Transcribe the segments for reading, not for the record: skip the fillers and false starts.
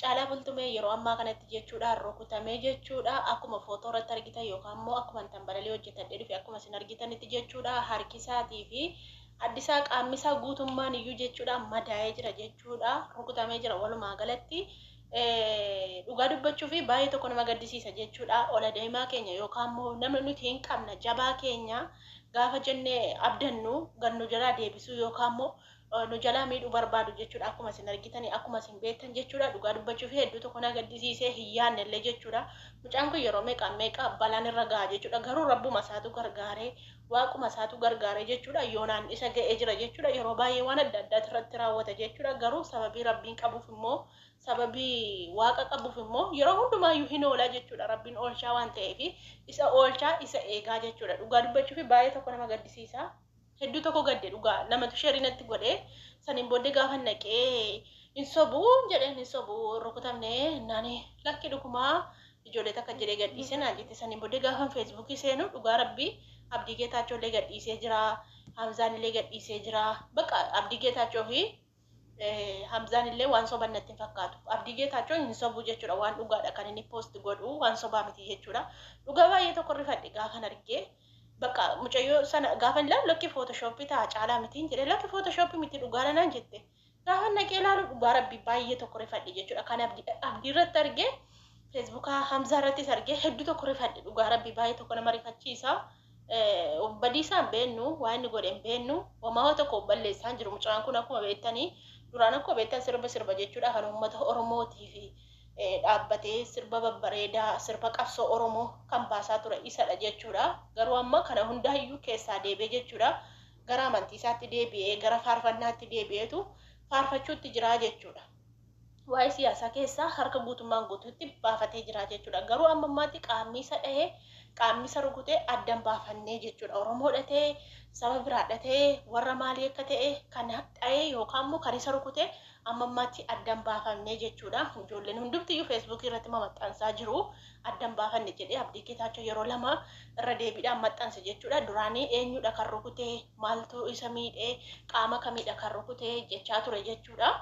Caalaa Bultumee yeroo ammaa kanatti jechuudha rukutamee jechuudha akkuma footoo irratti argitan yookaan immoo akkuma tambalalii hojjetadhee dhufe akkuma isin argitanitti jechuudha harkisaatii fi addisaa qaamnisaa guutummaan iyyuu jechuudha madaa'ee jira jechuudha rukutamee jira walumaa galatti. Dhugaa dubbachuu fi baay'ee tokko nama gaddisiisa jechuudha. Ola deemaa keenya yookaan immoo namni nuti hin qabna jabaa keenya gaafa jennee abdannu gannu jalaa deebisuu yookaan immoo nu jalaa miidhuu barbaadu jechuudha. Akkuma isin argitanii akkuma isin beektan jechuudha. Dhugaa dubbachuu fi hedduu tokko na gaddisiisee hin yaadne illee jechuudha. Mucaan kun yeroo meeqa meeqa balaan irra gaha jechuudha. Garuu rabbuma isaatu gargaaree waaquma isaatu gargaaree jechuudha. Yoonaan isa ga'ee jira jechuudha. Yeroo baay'ee waan adda addaati irratti raawwata jechuudha. Garuu sababii rabbiin qabuuf immoo sababii waaqa qabuuf immoo yeroo hundumaayyuu hin oolaa jechuudha. Rabbiin oolchaa waan ta'eef isa oolchaa isa eegaa jechuudha. Dhugaa dubbachuu fi baay'ee tokko nama gaddisiisa. Hedduu tokko gadde dhugaa namatu sheerii natti godhee saniin booddee gaafa naqee hin sobu jedheen hin sobu rukutamne naani lakki dhugumaa ijoollee takka jedhee gadhiisee naan jette. Saniin booddee gaafa feesbuukii seenu dhugaa rabbii Abdii Geetaachoo illee gadhiisee jira. Hamzaan illee gadhiisee jira. Bakka Abdii Geetaachoo fi Hamzaan illee waan soban natti hin fakkaatu. Abdii Geetaachoo hin sobu jechuudha. Waan dhugaadha kan inni poost godhu waan sobaa miti jechuudha. Dhugaa baay'ee tokko rifadhe gaafan argee. Bakka mucayyoo sana gaafa ilaalu lakki footoshoppii ta'a caalaa mitiin jedhee lakki footoshoppii miti dhugaadha naan jette. Gaafa naqee ilaalu dhugaa rabbii baay'ee tokko rifadhe jechuudha. Kan abdii irratti argee feesbuukaa Hamzaa irrattis argee hedduu tokko rifadhe dhugaa rabbii baay'ee tokko nama rifachiisa. Badiisaa hin beennu waan inni godhe hin beennu homaa tokko balleessaan jiru mucaan kun akkuma beektanii duraan akkuma beektan sirba sirba jechuudha kan uummata Oromootii fi dhaabbatee sirba babbareedaa sirba qabsoo Oromoo kan baasaa ture isadha jechuudha. Garuu amma kana hundaayyuu keessaa deebi'ee jechuudha gara amantii isaatti deebi'ee gara faarfannaatti deebi'eetu faarfachuutti jira jechuudha. Waa'ee siyaasaa keessaa harka guutummaan guutuutti baafatee jira jechuudha. Garuu amma ammaatti qaamni isa dhahee qaamni isa rukutee addan baafannee jechuudha. Oromoo dhatee saba biraa dhatee warra maalii akka ta'e kan dhahee yookaan immoo kan isa rukutee amma ammaatti addan baafannee jechuudha. Ijoolleen hundumtiyyuu feesbuukii irratti maxxansaa jiru. Addan baafanne jedhee Abdii Geetaachoo yeroo lama irra deebiidhaan maxxanse jechuudha. Duraanii eenyudha kan rukutee maaltu isa miidhee qaama kamiidha kan rukutee jechaa ture jechuudha.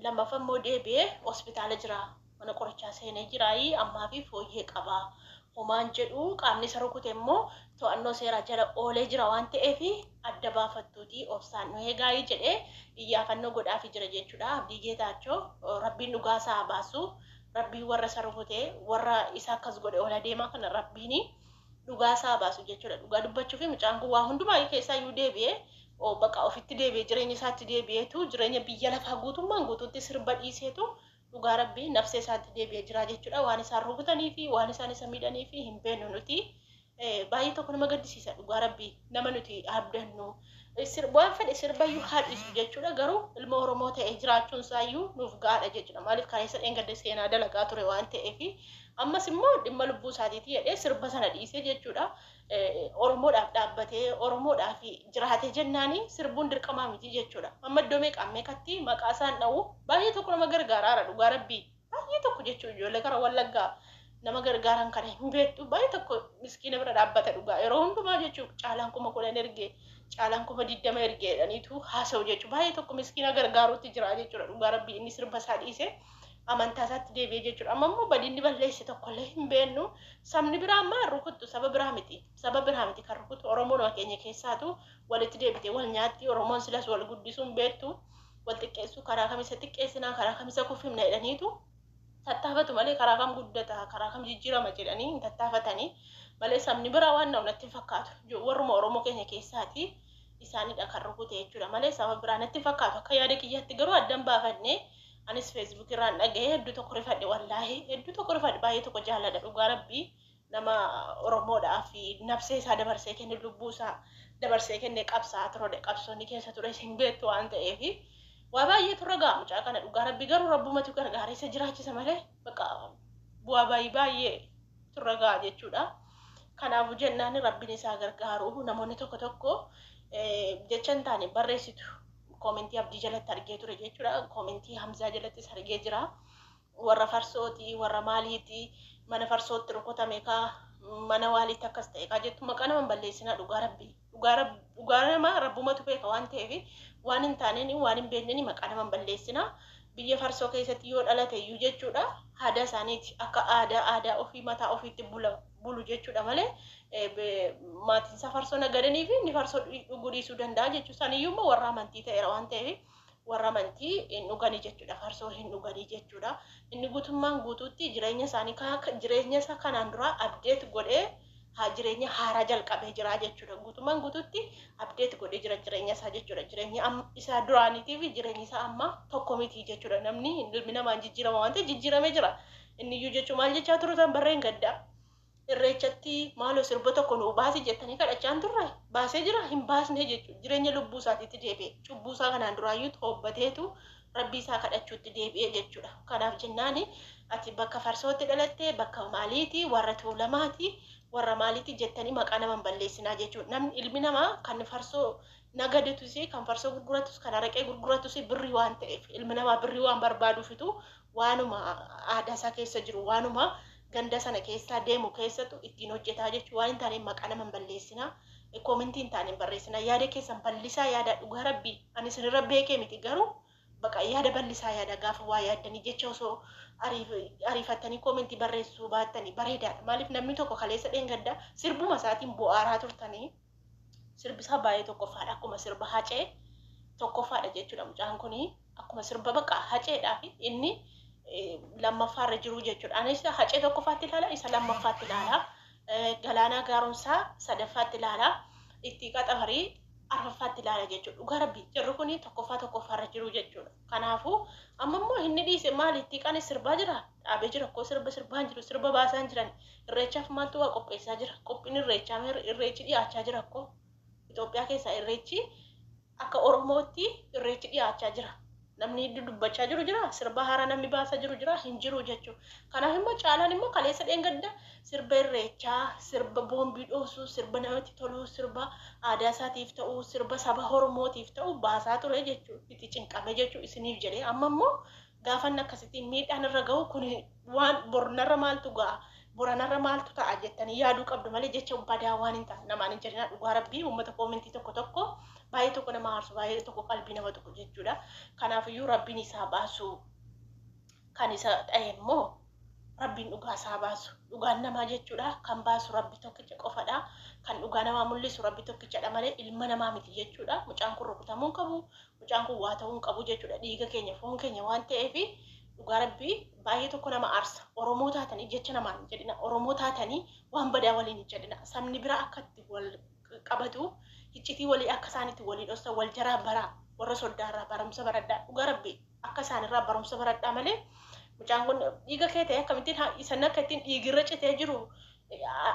Lammaffaa immoo deebi'ee hospitaala jira. Mana qorichaa seenee jiraayii ammaa fi fooyyee qaba. Homaan jedhu qaamni isa rukute immoo to'annoo seeraa jala oolee jira waan ta'eef adda baafattuutii obsaan nu eegaayii jedhee iyyaafannoo godhaafii jira jechuudha. Abdii Geetaachoo rabbiin dhugaa isaa baasu rabbiin warra isa rukute warra isa akkas godhe ola deemaa kana rabbiin dhugaa isaa baasu jechuudha. Dhugaa dubbachuu fi mucaan kun waa hundumaa keessaa iyyuu deebi'ee bakka ofitti deebi'ee jireenya isaatti deebi'eetu jireenya biyya lafaa guutummaan guutuutti sirba dhiiseetu dhugaa rabbii nafsee isaatti deebi'ee jira jechuudha. Waan isaan rukutanii fi waan isaan isa miidhanii fi hin beeknu nuti. Baay'ee tokko nama gaddisiisa dhugaa rabbii nama nuti abdannu. Waan fedhe sirbayyuu haa dhiisu jechuudha. Garuu ilma Oromoo ta'ee jiraachuun isaayyuu nuuf gaadha jechuudha. Maaliif kaleessa dheengadda seenaa dalagaa ture waan ta'eef ammas immoo dhimma lubbuu isaatiiti jedhee sirba sana dhiisee jechuudha. Oromoodhaaf dhaabbatee Oromoodhaaf jiraatee jennaani sirbuun dirqamaa miti jechuudha. Amma iddoo meeqaan meeqatti maqaa isaan dha'u baay'ee tokko nama gargaaraara dhugaa rabbii. Baay'ee tokko jechuudha ijoollee gara Wallaggaa nama gargaaran kana hin beektu baay'ee tokko miskiina bira dhaabbata dhugaa yeroo hundumaa jechuudha caalaan 10,000 ergee caalaan 20,000 ergee jedhaniitu haasa'u jechuudha baay'ee tokko miskiina gargaaruutti jira jechuudha dhugaa rabbii inni sirba isaa dhiisee amantaa isaatti deebi'ee jechuudha. Amma immoo badiinni balleesse tokkollee hin beeknu. Sabni biraa ammaa rukuttu saba biraa miti. Saba biraa miti kan rukutu Oromoon keenya keessaatu walitti deebitee wal nyaatti. Oromoon silas wal guddisuu hin beektu. Wal xiqqeessuu karaa kamisa xiqqeessinaa karaa kamisa kuffifna jedhaniitu tattaafatu malee karaa kam guddata karaa kam jijjiirama jedhanii hin tattaafatanii malee sabni biraa waan natti hin fakkaatu. Warruma Oromoo keenya keessaati isaanidha kan rukute jechuudha malee saba biraa natti hin fakkaatu. Akka yaada kiyyaatti garuu addan baafannee anis feesbuuk irraan dhaga'ee hedduu tokko rifadhe wallaahi hedduu tokko rifadhe baay'ee tokko jaalladha dhugaa rabbii nama Oromoodhaa fi nafsee isaa dabarsee kenne lubbuu isaa dabarsee kenne qabsaa ture qabsoonni keessa ture hin beektu waan ta'eef waa baay'ee turre ga'a mucaa kana dhugaa rabbii garuu rabbumatu gargaaree isa jiraachisa malee bakka bu'aa baay'ee baay'ee turre ga'a jechuudha. Kanaafuu jennaan rabbiin isaa gargaaru namoonni tokko tokko jecha hin taane barreessitu. Koomentii Abdii jalatti argee ture jechuudha. Koomentii Hamzaa jalattis argee jira. Warra farsooti, warra maaliiti, mana farsootti rukutame kaa, mana waaliitti akkas ta'e kaa jettu maqaa nama hin balleessinaa dhugaa rabbii. Dhugaa nama rabbumatu beeka waan ta'eef waan hin taaneen waan hin beekneen maqaa nama hin balleessinaa. Biyya farsoo keessatti yoo dhalate iyyuu jechuudha, aadaa isaaniiti, akka aadaa ofii mataa ofiitti bulu jechuudha malee, maatiin isaa farsoo nagadanii fi inni farsoo dhuguu dhiisuu danda'a jechuudha. Isaaniyyuu immoo warra amantii ta'eera waan ta'eef warra amantii hin dhuganii jechuudha, farsoo hin dhuganii jechuudha. Inni guutummaan guutuutti jireenya isaanii, jireenya isaa kanaan dura update godhee haa jireenya haaraa jalqabee jira jechuudha. Guutummaan guutuutti update godhee jira jireenya isaa jechuudha. Jireenya isaa duraaniitii fi jireenyi isaa amma tokko miti jechuudha. Namni, ilmi namaan jijjiirama waan ta'eef jijjiiramee jira. Inni iyyuu jechuun maal jechaa turutan barreen gaddaa. Irreechatti maaloo sirba tokko nuu baasi jettanii kadhachaa hin turre? Baasee jira? Hin baasne jechuudha. Jireenya lubbuu isaatiitti deebi'e. Cubbuu isaa kanaan duraayyuu toobbateetu rabbii isaa kadhachuutti deebi'e jechuudha. Kanaaf jennaani ati bakka farsootti dhalatte, bakka maaliiti, warra Tuulamaati, warra maaliiti jettanii maqaa nama hin balleessinaa jechuudha. Namni, ilmi namaa kan farsoo nagadetus, kan farsoo gurguratus, kan araqee gurguratus birrii waan ta'eef, ilmi namaa birrii waan barbaaduufitu waanuma aadaa isaa keessa jiru, waanuma ganda sana keessaa deemu keessattu ittiin hojjetaa jechuudha. Waan hin taane maqaa nama hin balleessinaa. Comment hin taane hin barreessinaa. Yaada keessan bal'isaa yaada. Dhugaa rabbii ani isinirra beekee miti, garuu baqa yaada bal'isaa yaada. Gaafa waa yaaddanii jecha osoo ariifattanii comment barreessuu baattanii bareedaadha. Maaliif, namni tokko kaleessa dheengaddaa sirbuma isaatiin bu'aaraa turtanii, sirbisaa baay'ee tokkoffaadha. Akkuma sirba Hacee tokkoffaadha jechuudha mucaan kuni. Akkuma sirba baqa Haceedhaa fi inni lammaffaarra jiru jechuudha. Anis Hacee tokkoffaatti ilaala, isa lammaffaatti ilaala. Galaanaa Gaaromsaa sadaffaatti ilaala. Itti Qaxafarii arfaffaatti ilaala jechuudha. Dhugaa rabbi jarri kuni tokkoffaa tokkoffaarra jiru jechuudha. Kanaafuu amma immoo inni dhiise maali? Itti qanis sirbaa jira. Dhaabee jira koo, sirba sirbaa hin jiru, sirba baasaa hin jiran. Irreechaaf maaltu waa qopheessaa jira? Qophiin irreechaa, irreechi dhiyaachaa jira koo. Itoophiyaa keessaa irreechi, akka Oromootti irreechi dhiyaachaa jira. Namni dubbachaa jiru jira, sirba haaraa namni baasaa jiru jira? Hin jiru jechuudha. Kanaaf immoo Caalaan immoo kaleessa dheengadda sirba irreechaa, sirba boombii dhoosuu, sirba namatti toluu, sirba aadaa isaatiif ta'uu, sirba saba Oromootiif ta'u baasaa ture jechuudha. Itti cinqame jechuudha isiniif jedhee. Amma immoo gaafa inni akkasitti miidhaan irra gahu, kun waan bornarra maaltu ga'a, boranarra maaltu ta'a jettanii yaaduu qabdu malee jecha badaa waan hin taane namaan hin jedhina. Dhugaa rabbii uummata comment tokko tokko baay'ee tokko nama aarsu, baay'ee tokko qalbii nama tuqu jechuudha. Kanaafiyyuu rabbiin isaa baasu, kan isa dha'e immoo rabbiin dhugaa isaa baasu. Dhugaan namaa jechuudha kan baasu rabbi tokkicha qofadha. Kan dhugaa namaa mul'isu rabbi tokkichadha malee ilma namaa miti jechuudha. Mucaan kun rukutamuu hin qabu. Mucaan kun waa ta'uu hin qabu jechuudha. Dhiiga keenya, foon keenya waan ta'eef dhugaa rabbii baay'ee tokko nama aarsa. Oromoo taatanii jecha namaan hin jedhina. Oromoo taatanii waan badaa waliin hin jedhina. Sabni biraa akka itti wal qabatu, iccitii walii akka isaan itti walii dhossan wal jaraa baraa, warra soddaarraa barumsa baradhaa. Dhugaa rabbii akka isaanirraa barumsa baradhaa malee mucaan kun dhiiga kee ta'e akkamittiin isan akka ittiin dhiigirra citee jiru,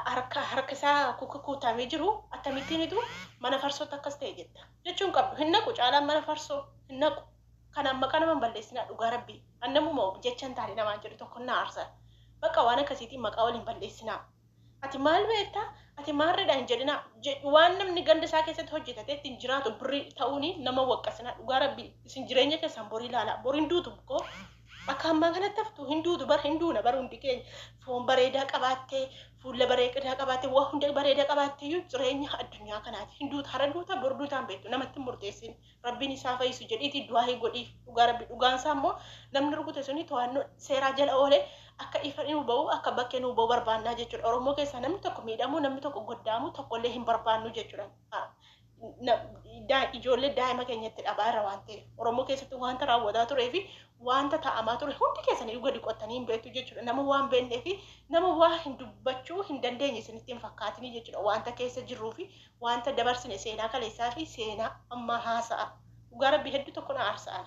harka isaa kukkutamee jiru, akkamittiinitu mana farsootti akkas ta'e jetta jechuun qabdu. Hin naqu Caalaan, mana farsoo hin naqu. Kanaan maqaa nama hin balleessinaa. Dhugaa rabbii annamuma jecha hin taane namaan jedhu tokko na aarsa. Bakka waan akkasiitiin maqaa waliin balleessinaa. Ati maal beektaa? Ati maarreedha hin jedhinaa. Waan namni ganda isaa keessatti hojjetatee ittiin jiraatu birrii ta'uuni nama waqqasinaa. Dhugaa rabbii isin jireenya keessan borii ilaalaa. Boriin duutu koo akka ammaa kanatti haftu hin duutu bar, hin duuna bar hundi keenya. Foon bareedaa qabaattee, fuula bareedaa qabaattee, waa hunda bareedaa qabaattee iyyuu jireenya addunyaa kanaati. Hin duuta, hara duuta, bor duutaan beektu, namatti hin murteessin. Rabbiin isaa fayyisu jedhiitii du'aa godhiif. Dhugaa rabbi dhugaan isaa immoo namni rukute suni to'annoo seeraa jala oolee akka ifa nu ba'u, akka bakkee nu ba'u barbaannaa jechuudha. Oromoo keessaa namni tokko miidhamuu, namni tokko goddaamuu tokkollee hin barbaannu jechuudha. Ijoollee daa'ima keenyatti dhabaa irra waan ta'eef, Oromoo keessatti wanta raawwataa turee fi wanta ta'amaa ture hundi keessanii gadi qottanii hin beektu jechuudha. Nama waan beeknee fi nama waa hin dubbachuu hin dandeenye isinitti hin fakkaatinii jechuudha. Wanta keessa jirruu fi wanta dabarsine, seenaa kaleessaa fi seenaa ammaa haasa'a. Dhugaa rabbii hedduu tokko na aarsa'an.